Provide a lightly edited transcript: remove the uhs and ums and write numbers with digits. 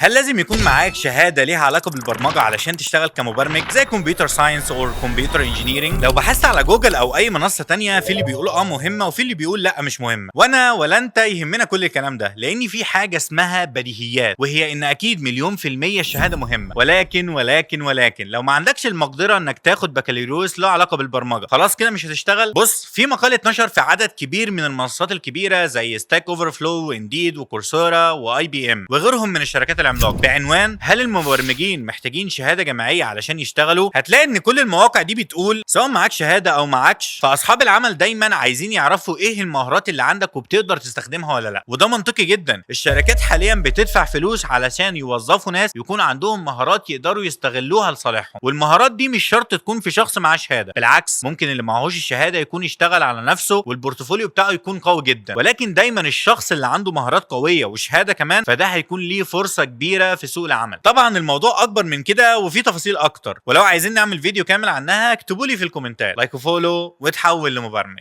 هل لازم يكون معاك شهادة ليها علاقة بالبرمجة علشان تشتغل كمبرمج زي computer science او computer engineering؟ لو بحثت على جوجل او اي منصة تانية، في اللي بيقول اه مهمة وفي اللي بيقول لا مش مهمه. وانا ولا انت يهمنا كل الكلام ده، لان في حاجة اسمها بديهيات، وهي ان اكيد 1,000,000% الشهادة مهمه، ولكن ولكن ولكن لو ما عندكش المقدرة انك تاخد بكالوريوس له علاقة بالبرمجه، خلاص كده مش هتشتغل؟ بص، في مقال اتنشر في عدد كبير من المنصات الكبيرة زي Stack Overflow و Indeed و Coursera و IBM وغيرهم من الشركات العملاقة بعنوان "هل المبرمجين محتاجين شهادة جامعية علشان يشتغلوا؟" هتلاقي ان كل المواقع دي بتقول سواء معاك شهادة او معاكش، فاصحاب العمل دايما عايزين يعرفوا ايه المهارات اللي عندك وبتقدر تستخدمها ولا لا، وده منطقي جدا. الشركات حاليا بتدفع فلوس علشان يوظفوا ناس يكون عندهم مهارات يقدروا يستغلوها لصالحهم، والمهارات دي مش شرط تكون في شخص معاه شهاده. بالعكس، ممكن اللي معهوش الشهادة يكون يشتغل على نفسه وال portfolio بتاعه يكون قوي جدا، ولكن دايما الشخص اللي عنده مهارات قوية وشهادة كمان، فده هيكون ليه فرصة كبيرة في سوق العمل. طبعا الموضوع اكبر من كده وفي تفاصيل اكتر، ولو عايزين نعمل فيديو كامل عنها اكتبوا لي في الكومنتات. like و follow وتحول لمبرمج.